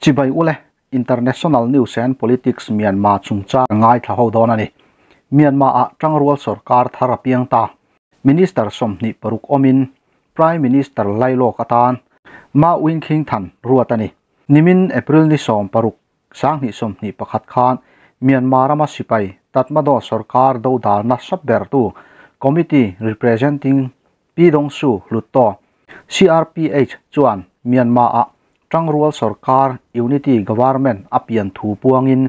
Chibai ule, International News and Politics Myanmar chungchang ngaithla ho dawn a ni. Myanmar ah tangrual sorkar thar a piang ta. Minister 26 awmin Prime Minister lailawk atan Ma Win Khing Than ruat a ni. Nimin April ni 16 2021 khan Myanmar rama sipai Tatmadaw sorkar dodalna sap bertu Committee Representing Pyidaungsu Hluttaw CRPH chuan Myanmar ah tangrual sorkar Unity Government a pian thu puangin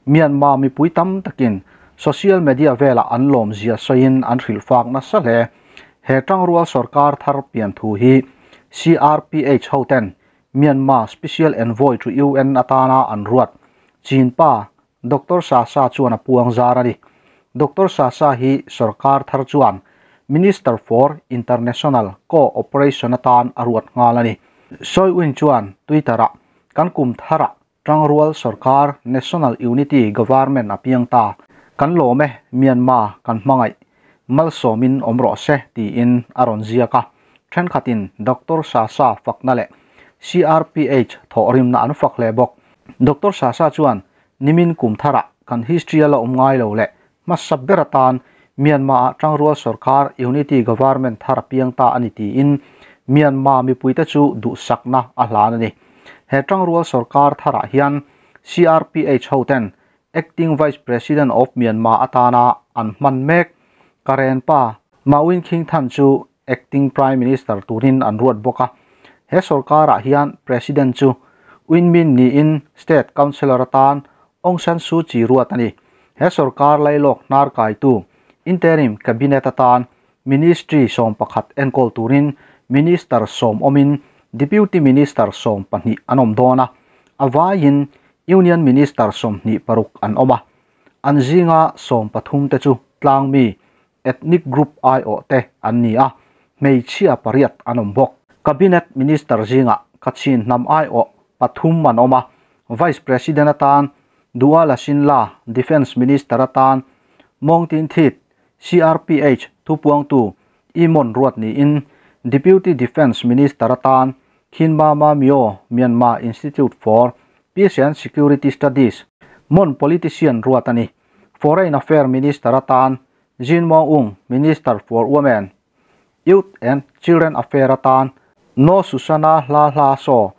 Myanmar mipui tam takin social media vela an lawm zia sawiin an hrilhfak nasa hle. He tangrual sorkar thar pian thu hi CRPH hoten Myanmar Special Envoy to UN atana an ruat Chinpa Dr. Sasa chuan a puang zar a ni. Dr. Sasa hi sorkar thar chuan Minister for International Cooperation atan a ruat nghal a ni. Soe Win chuan Twitter ah kan kum thara tangrual sorkar National Unity Government a piang ta kan lawm e Myanmar kan hmangaih malsawmin awm rawh se tiin a rawn ziak a. Thenkhatin Dr. Sasa fakna leh CRPH thawhrimna an fak hle bawk. Dr. Sasa chuan nimin kum thara kan history a la awm ngai lo leh hmasa ber atan Myanmar ah tangrual sorkar Unity Government thar a piang ta a ni tiin Myanmar mipuite chu duhsakna a hlan a ni. He tangrual sorkar tharah hian CRPH hoten Acting Vice President of Myanmar atana an hman mek Karen pa Ma Win Khing Than chu Acting Prime Minister turin an ruat bawk a. He sorkarah hian President chu Win Myint niin State Councillor atan Aung San Suu Kyi ruat a ni. He sorkar lailawk hnar kaitu Interim Cabinet atan Ministry 11 enkawl turin Minister 10 awmin Deputy Minister 12 an awm dawn a. A vaiin Union Minister 26 an awm a. An zinga 13 te chu tlangmi Ethnic Group aiawh te an ni a, hmeichhia 8 an awm bawk. Cabinet Minister zinga Kachin hnam aiawh 3 an awm a. Vice President atan Dua Lasin La, Defence Minister atan Maung Tin Thit, CRPH thupuangtu Imon ruat niin Deputy Defence Minister atan Khin Ma Ma Myo, Myanmar Institute for Peace and Security Studies, Mon politician ruat a ni. Foreign Affairs Minister atan Jin Maung Ung, Minister for Women, Youth and Children Affairs atan No Susana Hla Hla Saw,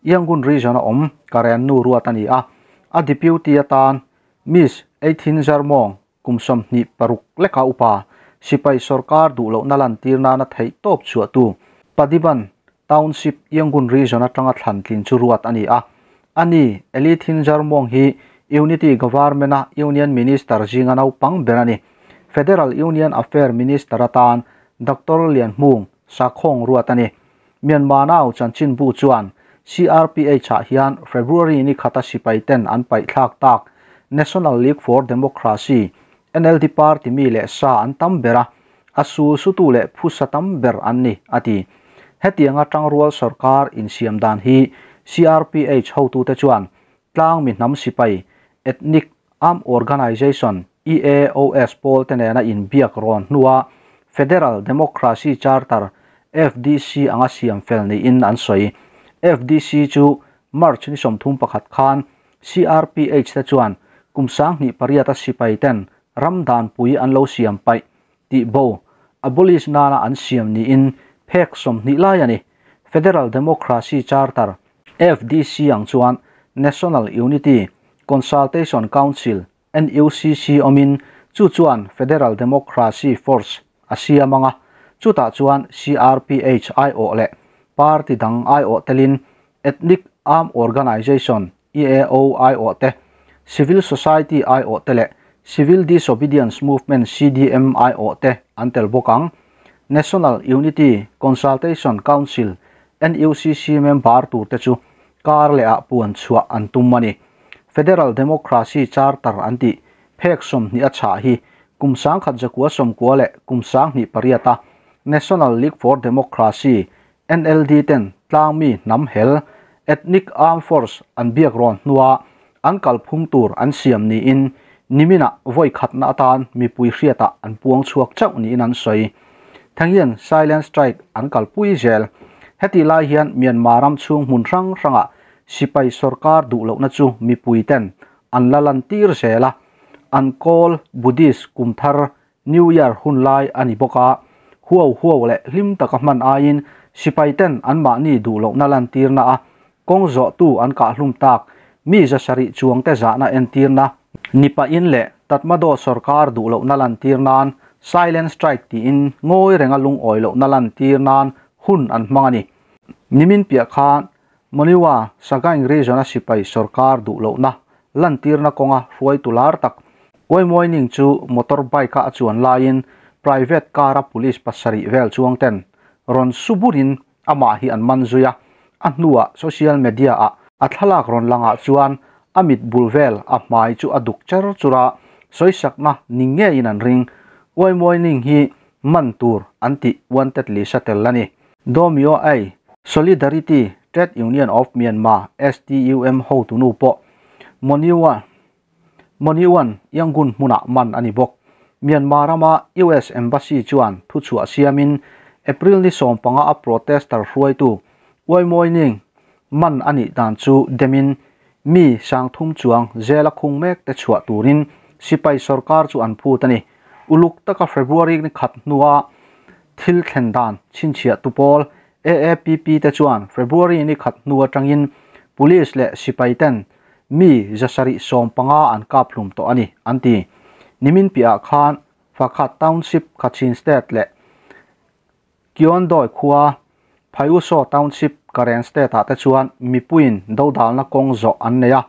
Yangon Region a awm Karen nu ruat a ni a. A deputy atan Miss Eithin Zarmong kum 26 leka upa sipai sorkar duhlohna lan tir nana theih tawp chhuah tu Padiban Township Yangon Region atanga thlan tlin chu ruat a ni a. Ani Elithin Zarmong hi Unity Government a Union Minister zinga naupang ber a ni. Federal Union Affair Minister atan Dr. Lian Hmung Sakhong ruat a ni. Myanmar Now chanchin bu chuan CRPH ah hian February ni khata sipai ten an paih thlak tak National League for Democracy NLD Party mi leh sa an tam ber a, a sul sutu leh phusa tam ber an ni a ti. Hetianga tangrual sorkar insiam dan hi CRPH hotu te chuan tlang mi hnam sipai Ethnic Armed Organization EAOS pawl te nena in biak rawn hnua Federal Democracy Charter FDC anga siam fel niin an sawi. FDC chu March ni 31 khan CRPH te chuan kum 2008 a sipai ten ramdan pui an lo siam paih tih bo abolish nana an siam niin phek 20 lai a ni. Federal Democracy Charter FDC ang chuan National Unity Consultation Council NUCC awmin chu chuan Federal Democracy Force a siam anga chutah chuan CRPH aiawh leh party dang aiawh telin Ethnic Armed Organization EAO aiawh te, Civil Society aiawh te leh Civil Disobedience Movement CDM aiawh te an tel bawk ang. National Unity Consultation Council NUCC member tur te chu kar leh ah puan chhuah an tum a ni. Federal Democracy Charter an tih phek 20 a chhah hi kum 1990 leh kum 2008 a National League for Democracy NLD ten tlangmi hnam hel Ethnic Armed Force an biak rawn hnua an kalphung tur an siam niin nimina voi khatna atan mipui hriata an puang chhuak chauh niin an sawi. Thanghian silent strike an kalpui zel. Heti lai hian Myanmar ram chhung hmun hrang hranga Sipai sorkar duh lohna chu mipuiten an la lantir zel a, an kawl Buddhist kum thar New Year hun lai a ni bawk a, huau huau leh hlim taka hman aiin sipaiten anmahni duh lohna lantirna a kawng zawhtu an kahhlum tak mi 700 chuangte zahna entirna ni pahin leh Tatmadaw sorkar duh lohna lantir nan Silent Strike tiin ngawi renga lungawi lohna lantir nan hun an hmang a ni. Nimin piah khan Monywa Sagaing Region-a sipai sorkar duh lohna lantirna kawnga hruaitu lar tak Wai Moe Ning chu motor bike-a a chuan laiin private car-a police 7 vel chuangten rawn su burin amah hi an man zui a, a hnuah social media-ah a thlalak rawn langah chuan a mit bul vel a hmai chu a duk cher chur a, sawisakna ni ngeiin an ring. Wai Moe Ning hi man tur an tih wanted list a tel a ni. Daw Myo Aye, Solidarity Trade Union of Myanmar, STUM, hotunu pawh Monywa Monywan Yangon hmunah man a ni bawk. Myanmar rama US Embassy chuan thuchhuah siamin April ni 15 a protester hruaitu Wai Moe Ning man a nih dan chu demin mi 3000 chuang zela khung mek te chhuah turin sipai sorkar chu an phut a ni. Uluk taka February ni khat hnua thil thlen dan chhinchhiah tupawl AAPP te chuan February ni khat hnu atangin police leh sipai ten mi 715 an kap hlum tawh a ni an ti. Nimin piah khan Fakhat Township Kachin State leh Kyondoi khua Phayuso Township Karen State ah te chuan mipuiin dodalna kawng zawh an nei a.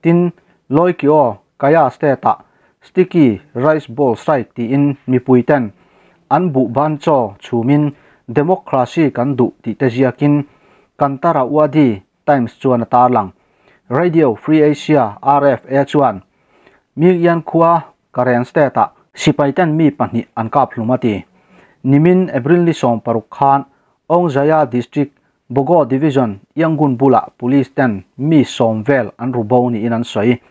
Tin Loikyo Kaya State ah Sticky Rice Bowl Strike tiin mipuiten an buh ban chaw chhumin democracy kan duh tih te ziakin Kantara Wadi Times chuan a tarlang. Radio Free Asia RFA chuan Myanmar khua Karen State ah sipaiten mi 2 an kap hlum a ti. Nimin April ni 16 khan Aung Zaya District Bogo Division Yangon bula police ten mi 10 vel an rubo ni in an sawi.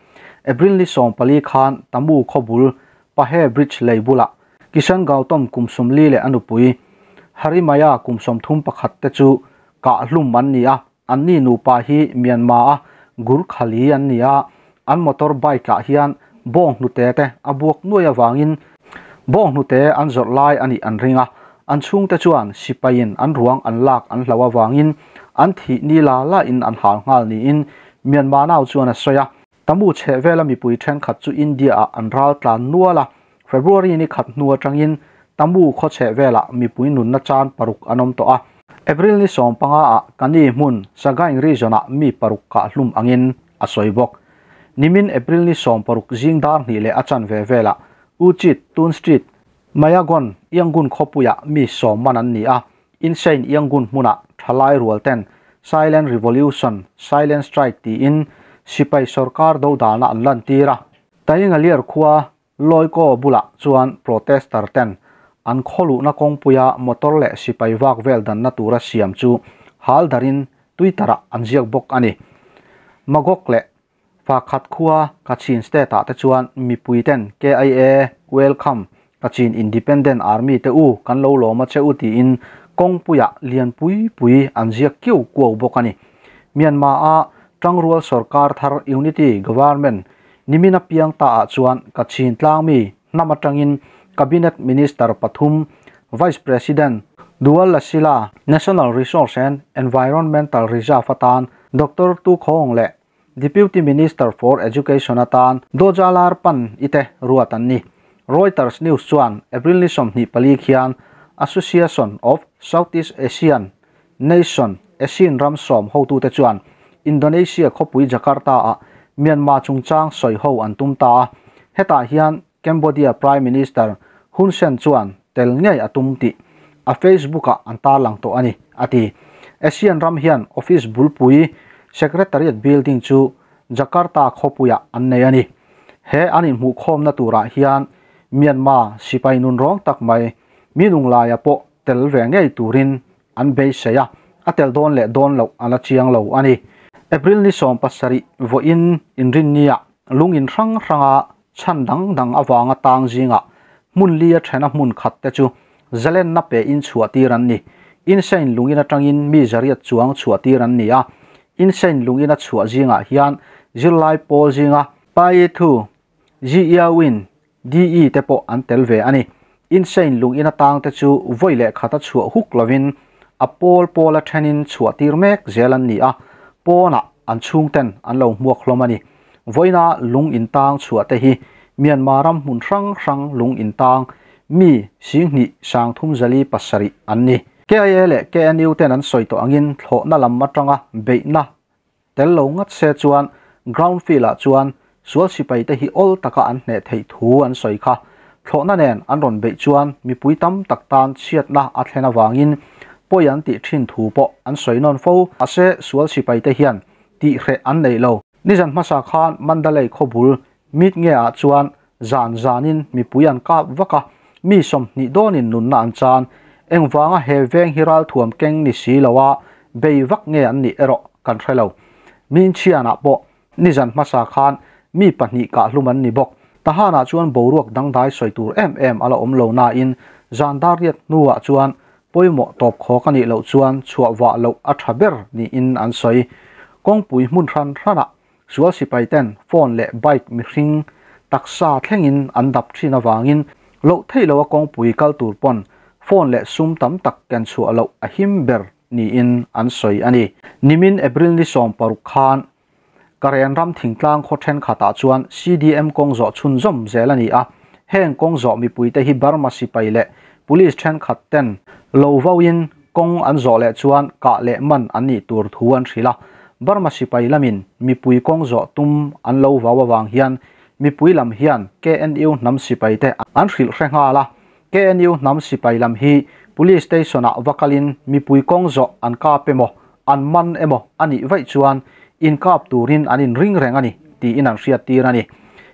April ni 14 khan Tamu khawbul Pahe Bridge lei bula Kishan Gautam kum 40 leh anupui Harimaya kum 31 te chu ka hlum an ni a. An ni nupa hi Myanmar a Gurkhali an ni a. An motor bike ah hian bawng hnute te a buak nuai awangin bawng hnute an zawrh lai ani an ringa. An chhungte chuan sipain an ruang an lak an hlo awangin an thi ni la la in an hal nghal niin Myanmar nau chuan a sawi a. Tamu chhe vela mipui thenkhat chu India ah an ral tlan nual a. February ni khat hnu atangin Tamu khaw chhe vela mipui nunna chan 6 an awm tawh a. April ni 15 ah Kani hmun Sagaing Region ah mi 6 ka hlum angin a sawi bawk. Nimin April ni 16 zing dar hnih leh a chan ve vela Uchit Tun Street Mayagon Yangon khawpuia mi 10 man an ni a. Insein Yangon hmuna thalai rual ten Silent Revolution Silent Strike tiin sipai sorkar dodalna an lan tira. Taingalier khua Loiko bula chuan protester ten an kholu na kawngpuia motor leh sipai vak vel dan na tura siam chu hal darin Twitter ah an ziak bawk a ni. Magok leh Fakhat khua Kachin State ah te chuan mipui ten KIA Welcome Kachin Independent Army te u kan lo lawma che u tiin kawngpuia lian pui pui an ziak kiu kuau bawk a ni. Myanmar a Tangrual Sarkar Thar Unity Government nimina piang ta ah chuan Kachin tlang mi hnam atangin Cabinet Minister pathum Vice President Dual Lasila National Resource and Environmental Reserve atan Dr. Tu Khong le Deputy Minister for Education atan Dojalar Pan ite ruat an ni. Reuters News chuan April ni 24 khian Association of Southeast Asian Nation ASEAN ram sawm hotu te chuan Indonesia khawpui Jakarta ah Myanmar chungchang sawi ho an tum ta a. Hetah hian Cambodia Prime Minister Hun Sen chuan tel ngei a tum tih a Facebook ah an tarlang tawh a ni a ti. ASEAN ram hian office bulpui Secretariat Building chu Jakarta khawpuiah an nei a ni. He an inhmuh khawmna turah hian Myanmar sipai nun rawng tak mai minung laia pawh tel ve ngei turin an beisei a. A tel dawn leh dawn loh an la chiang lo a ni. April ni 17 vawiin inrinnia lungin hrang hranga chan dang dang awanga tang zinga hmun li a thena hmun khat te chu zalen na pe in chhuah tir an ni. Insein lungin atangin mi 800 chuang chhuah tir an ni a. Insein lungin a chhuah zingah hian zirlai pawl zinga Pae Thu, Zia Win, DE te pawh an tel ve a ni. Insein lungin atang te chu vawi leh khata chhuah huk lovin a pawl pawla thenin chhuah tir mek zel an ni a, pawnah an chhungten an lo hmuak hlawm a ni. Vawiina lung in tang chhuah te hi Myanmar ram hmun hrang hrang lung in tang mi 20 337 an ni. KIA leh KNU ten an sawi tawh angin thlawhna lam atanga beihna tel lo ngat se chuan ground field ah chuan sual sipai te hi awl taka an hne thei thu an sawi kha. Thlawhna nen an rawn beih chuan mipui tam tak tan chhiatna a thlen awangin pawi an tih thin thu pawh an sawi nawn fo. Mahse sual sipai te hian tih hreh an nei lo. Nizan hmasa khan Mandalay khawbul mit nge ah chuan zan zanin mipui an kap vaka mi 20 dawnin nunna an chan. Engwanga he veng hi ral thuam keng ni si lowa bei vak nge an ni erawh kan hrelo. Min chianah pawh nizan hmasa khan mi pahnih ka hlum an ni bawk. Tahana chuan boruak dangdai sawi tur em em ala awm lo na in zan dar riat hnuah chuan pawimawh tawp khawk ani lo chuan chhuah wa lo a tha ber ni in an sawi. Kawngpui hmun hran hranah sual sipai ten phone leh bike mihring taksa thlengin an dap thin awangin lo thei lo a kawngpui kal tur pawn phone leh sum tam tak ken chhuah lo a him ber ni in an sawi ani. Nimin April ni 16 khan Karen ram thingtlang khaw then khatah chuan CDM kawng zawh chhun zawm zel ani a. Heng kawng zawh mipui te hi Burma sipai leh police then khat ten lo vawin kawng an zawh leh chuan ka leh man an ni tur thu an hrila. Burma sipai lamin mipui kawng zawh tum an lo vaw awang hian mipui lam hian KNU hnam sipai te an hril hre nghala. KNU hnam sipai lam hi police station ah vakalin mipui kawng zawh an kap emaw an man emaw ani vai chuan in kap turin an in ring reng ani ti in an hriat tir ani.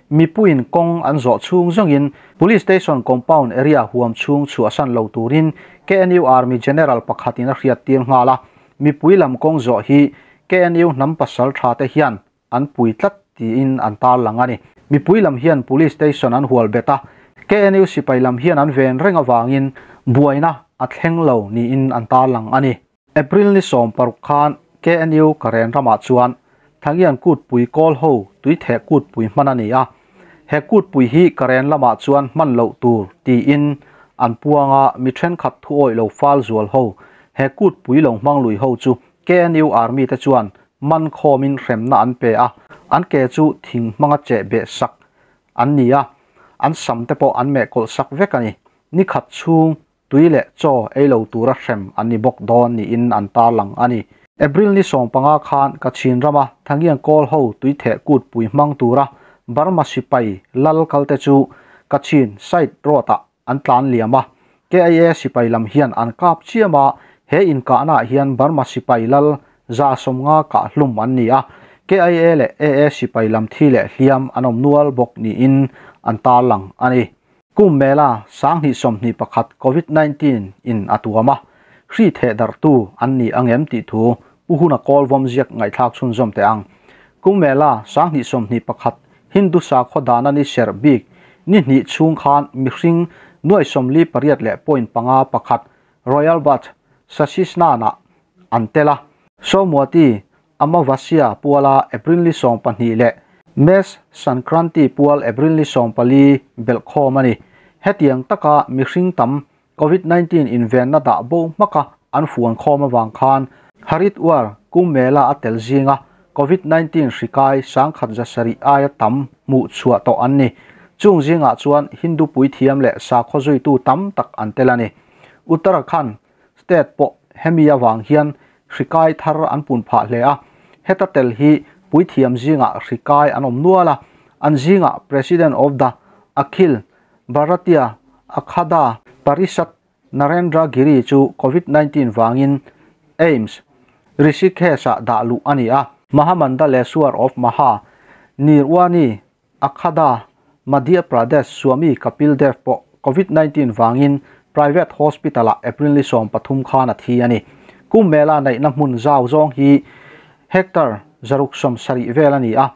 Mipuin kawng an zawh chhung zawngin police station compound area huam chhung chhuahsan lo turin KNU Army General pakhatin a hriat tir nghala. Mipui lam kawng zawh hi KNU hnam pasal tha te hian an pui tlat tiin an tar lang ani. Mipui lam hian police station an hual beta KNU sipai lam hian an ven reng awangin buaina a thleng lo niin an tar lang ani. April ni 16 khan KNU Karen ramah chuan thangian kut pui kawl ho tui the kut pui hman ani a. He kut pui hi Karen lamah chuan hman lo tur tiin an puanga mi then khat thu oi lo fal zual ho. He kut pui lo hmang lui ho chu KNU Army te chuan man khomin hremna an pe a. An ke chu thing hmanga che be sak an ni a. An sam te pawh an meh kawlh sak vek ani. Ni khat chhung tui leh chaw ei lo tura hrem an ni bawk dawn niin an tar lang ani. April ni 15 khan Kachin rama thangian kawl ho tui the kut pui hmang tura Burma sipai lal kalte chu Kachin side road ah an tlan liama. KIA sipai lam hian an kap chiama he in ka na hian Burma sipai lal za somnga ka hlum an ni a. KIA leh AA sipai lam thi leh hliam an awm nual bawk niin an tar lang ani. Kum mela 2021 COVID-19 in atuama hri the dar tu an ni angem ti thu uhuna kawl vom ziak ngai thlak chhun zawm te ang. Kum mela 2021 Hindu sa khodana ni ser bik ni hni chung khan mihring nuai somli pariat leh point panga pakhat Royal Bat Sasisna na antela Somwati Amavasya puala April ni 12 leh Mes Sankranti pual April ni 14 belkhawm ani. Hetiang taka mihring tam COVID-19 in ven na da bo maka an fuan khawm awang khan Haridwar Kumbh Mela a tel zinga COVID-19 hrikai sangkhat zasari aia tam mu chhuah tawh an ni. Chung zingah chuan Hindu pui thiam leh sakhaw zuitu tam tak an tel ani. Uttarakhand state pawh hemi awang hian hrikai thar an pun phah hle a. Heta tel hi pui thiam zingah hrikai an awm nual a. An zingah President of the Akhil Bharatiya Akhada Parishad Narendra Giri chu COVID-19 wangin AIIMS Rishikesh ah dah luh ani a. Mahamandaleshwar of Maha Nirwani Akhada Madhya Pradesh Swami Kapil Dev pawh COVID-19 wangin private hospital ah April ni 13 khan a thi ani. Kumbh Mela neihna hmun zau zawng hi hectare 170 vel ani a.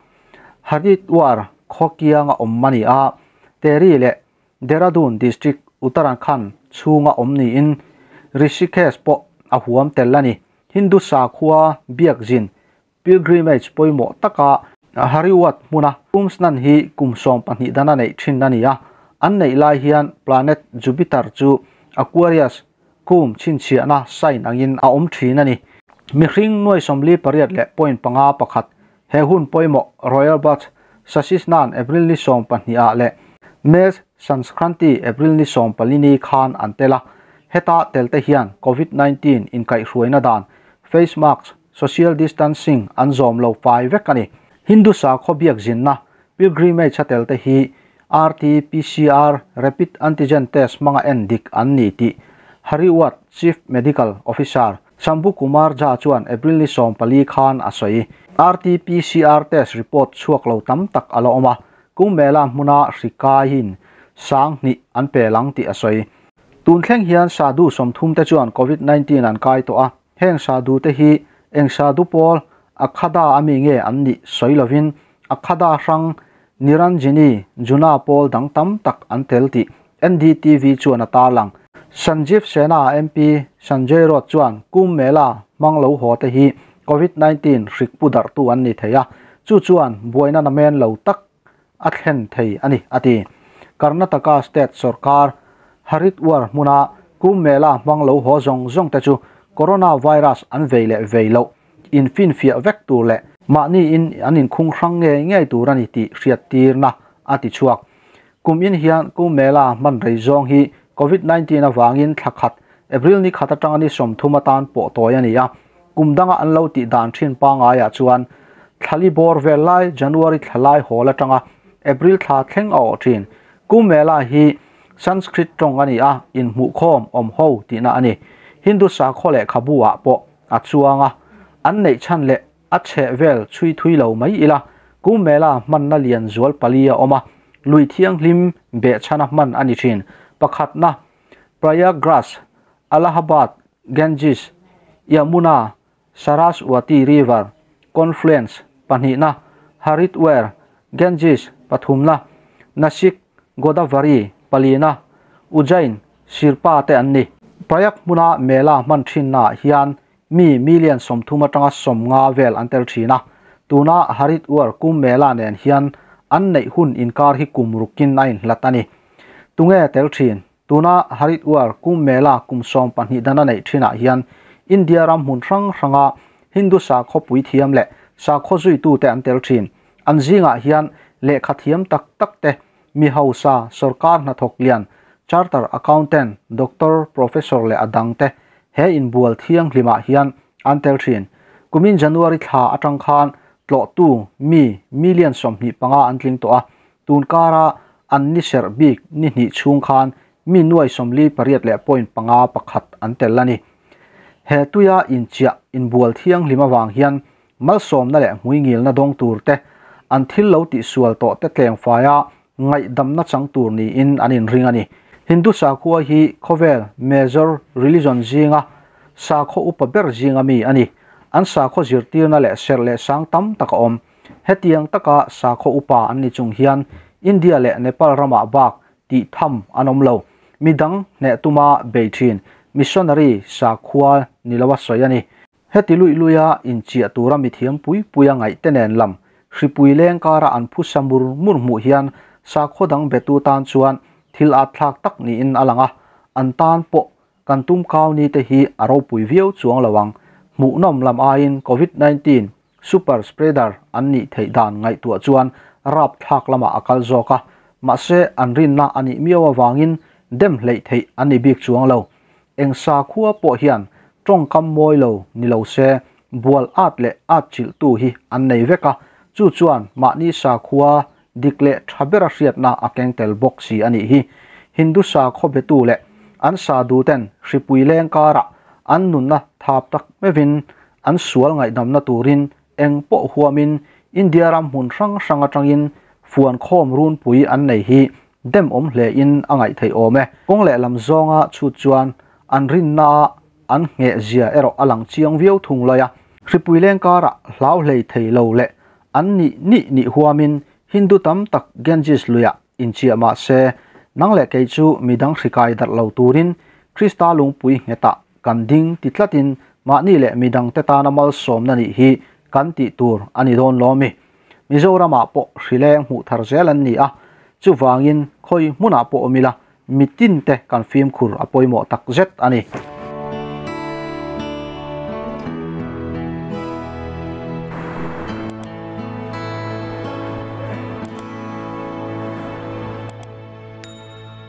Haridwar khawkianga awm ani a. Tehri leh Dehradun district Uttarakhand chhunga awm niin Rishikesh pawh a huam tel ani. Hindu sakhua biakzin Pilgrimage pawimawh taka Hariwat hmuna Kumbh Snan hi kum 12 dana neih thin a ni a, an neih lai hian planet Jupiter chu Aquarius kum chhinchhiahna sign angin a awm thin a ni. Mihring nuai 48 leh point panga pakhat he hun pawimawh Royal Bath Sasisnan April ni 12 ah leh Mes Sanskranti April ni 14 ni khan an tel a, heta tel te hian COVID-19 inkaihhruaina dan face mask, social distancing an zawm lo fai vek a ni. Hindu sakhaw biak zinna pilgrimage a tel te hi RT-PCR rapid antigen test hmanga en dik an ni tih Hariwat Chief Medical Officer Shambhu Kumar Jha chuan April ni 14 khan a sawi. RT-PCR test report chhuak lo tam tak a la awm a, Kumbh Mela hmuna hri kaiin 2000 an pel ang tih a sawi. Tun thleng hian sadhu 30 te chuan COVID-19 an kai tawh a, heng sadhu te hi eng sadhu pawl akhada ami nge an nih sawi lovin akhada hrang Niranjini Juna pawl dang tam tak an tel tih NDTV chuan a tarlang. Sanjeev Sena MP Sanjay Raut chuan Kumbh Mela hmang lo haw te hi COVID-19 hrik pu darh tu an ni thei a, chu chuan buaina namen lo tak a thlen thei a ni a ti. Karnataka State Sarkar Haridwar hmuna Kumbh Mela hmang lo haw zawng zawng te chu coronavirus an vei leh vei loh in fin fiah vek tur leh mahni in an inkhung hrang nge ngei tur a ni tih hriat tirna a ti chhuak. Kum in hian Kumbh Mela hman rei zawng hi COVID-19 awangin thla khat April ni khat atanga ni 30 atan pawh tawi a ni a, kum danga an lo tih dan thin pangaiah chuan thlali bawr vel lai January thlalai hawl atanga April thla thleng a awh thin. Kumbh Mela hi Sanskrit tawng a ni a, in hmuh khawm awm ho tihna a ni. Hindu sakhaw leh khabu ah pawh a chuang a, an neih chhan leh a chheh vel chhui thui lo mai ila. Kumbh Mela hmanna lian zual pali a awm a, lui thianghlim beh chhana hman a ni thin. Pakhatna Prayagraj, Allahabad, Ganges, Yamuna, Saraswati River confluence pahnihna Haridwar, Ganges pathumna Nashik, Godavari palina Ujjain, Sirpa te an ni. Prayag hmuna Mela hman thinna hian mi million 30 atanga 50 vel an tel thina. Tuna Haridwar Kumbh Mela nen hian an neih hun inkar hi kum rukin a inhlat a ni. Tunge tel thin tuna Haridwar Kumbh Mela kum 12 dana neih thinah hian India ram hmun hrang hranga Hindu sakhaw puithiam leh sakhaw zuitu te an tel thin. An zingah hian lehkha thiam tak tak te mi hausa sarkar hnathawk lian charter accountant doctor professor leh adang te he inbual thianghlimah hian an tel thin. Kumin January thla atang khan tlo tu mi million 25 an tling tawh a, tunkara an ni ser bik ni hnih chhung khan mi nuai 48 leh point panga pakhat an tel a ni. He tuia inchiah inbual thianghlim awang hian malsawmna leh hmuingilna dawng tur te an thil lo tih sual tawh te tleng faia ngaihdamna chang tur niin an inring a ni. Hindu sakhua hi khawvel major religion zinga sakhaw upa ber zinga mi a ni. An sakhaw zirtirna leh serh leh sang tam tak a awm. Hetiang taka sakhaw upa an ni chung hian India leh Nepal ramah bak tih tham an awm lo. Midang hneh tuma bei thin missionary sakhua ni loa sawi a ni. Heti lui luia inchiah tura mi thiam pui puia ngaih te nen lam hripui leng kara an phu sa mur mur hmuh hian sakhaw dang betu tan chuan thil at thlak tak niin a lang a, an tan pawh kan tum kau ni te hi a ropui viau chuang lo ang. Hmuhnawm lam aiin COVID-19 super spreader an nih theih dan ngaihtuah chuan rap thlak lamah a kal zawk a, mahse an rinna a nih miau awangin dem hleih theih an ni bik chuang lo. Eng sakhua pawh hian tawngkam mawi lo ni lo se bual at leh at chilh tu hi an nei vek a, chu chuan mahni sakhua dik leh tha bera hriatna a keng tel bawk si a nih hi. Hindu sakhaw betu leh an sadhu ten hripui leng kara an nunna thap tak mevin an sual ngaihdamna turin eng pawh huamin India ram hmun hrang hrang atangin fuan khawm run pui an nei hi dem awm hle in a ngaih thei awm e. Kawng leh lam zawnga chhut chuan an rinna an nge zia erawh a lang chiang viau thung lai a. Hripui leng kara hlau hlei thei lo leh an ni ni ni huamin Hindu tam tak Ganges luia inchiah ma se nang leh kei chu midang hrikai darh lo turin Krista lungpui ngeta kan ding ti tlatin mahni leh midang te tana malsawmna nih hi kan tih tur a ni dawn lawmi. Mizoramah pawh hrileng hmuh thar zel an ni a, chuvangin khawi hmunah pawh awm ila mitin te kan fimkhur a pawimawh takzet a ni.